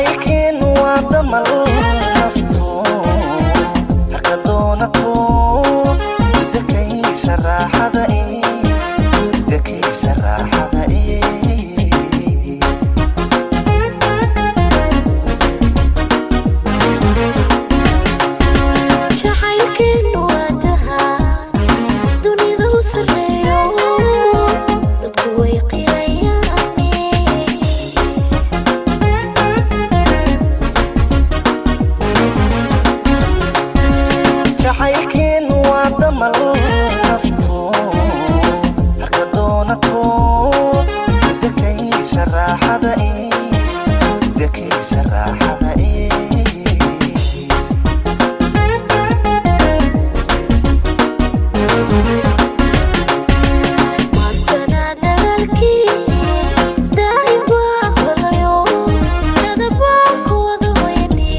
Jacaylkeenu waa damal nafto harka doonato, dakaysa raaxada, dakaysa raaxada. Jacaylkeenu waa dahaa dunida u sarreeyo, dadku way qirayaane. Jacaylkeenu waa damal nafto harka doonato, dakaysa raaxada, dakaysa raaxada. Maantana dadaalkii daa'im baa aqbalayo, dadabaa ku wada weyne.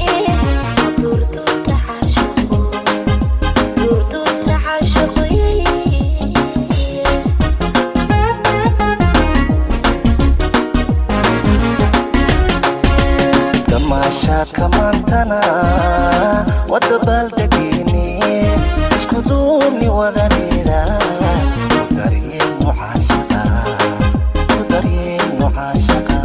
Duurduurta caashaqo, duurduurta caashaqo. Damaashaadka maantana wada baaldegeene, isku duubni wadaneeda, ku daryeelno caashaqa, ku daryeelno caashaqa.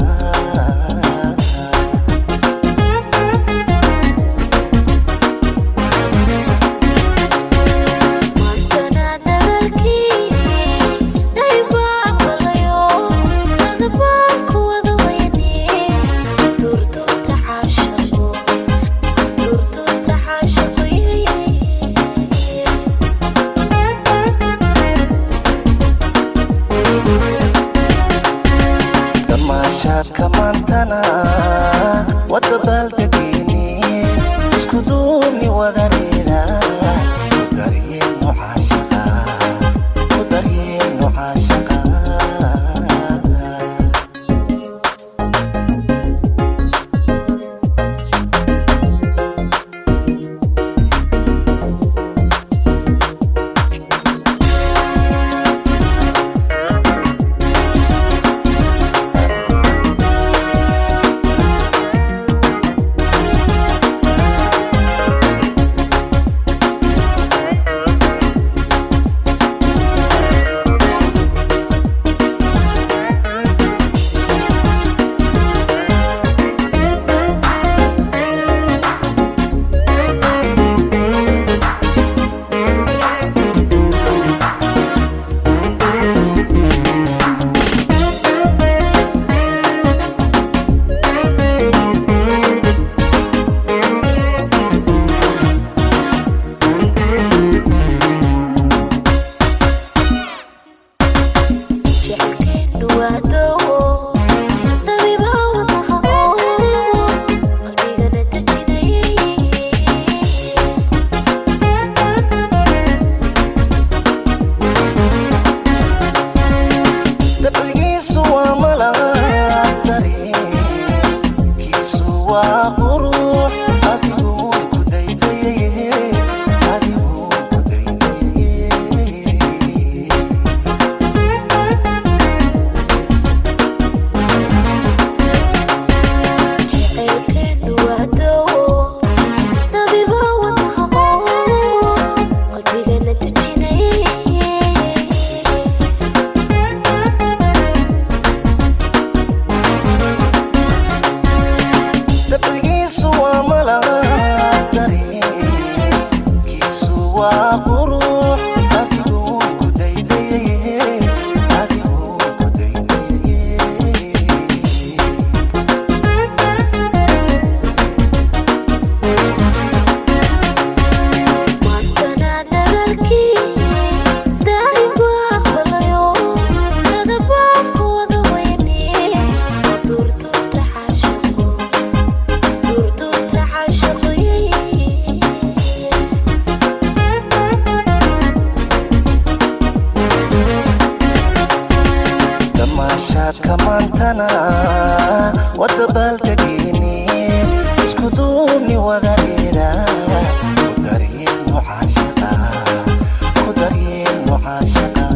Maantana dadaalkii daa'im baa aqbalayo, dadabaa ku wada weyne. Duurduurta caashaqo, duurduurta caashaqo. Damaashaadka maantana wada baaldegeene, isku duubni wadaneeda, ku daryeelno caashaqa, ku daryeelno caashaqa. Jacaylkeenu waa dawo dabiiba wadnaha oo qalbigana dejinayay. Dabcigiisu waa malab, dareenkiisu waa qurux, adiguun ku daydayaye, adiguun ku daydayaye. Jacaylkeenu waa dawo dabiiba wadnaha oo qalbigana dejinayay. Dabcigiisu waa malab, dareenkiisu waa qurux, adiguun ku daydayaye, adiguun ku daydayaye. Maantana dadaalkii daa'im baa aqbalayo, dadabaa ku wada weyne. Duurduurta caashaqo, duurduurta caashaqo. Damaashaadka maantana wada baaldegeene, isku duubni wadaneeda, ku daryeelno caashaqa, ku daryeelno caashaqa.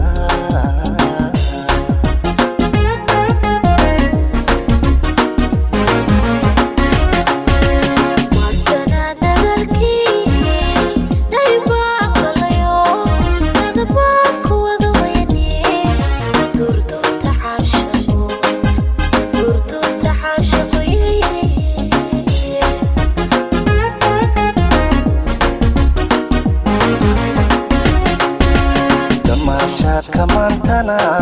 Maantana.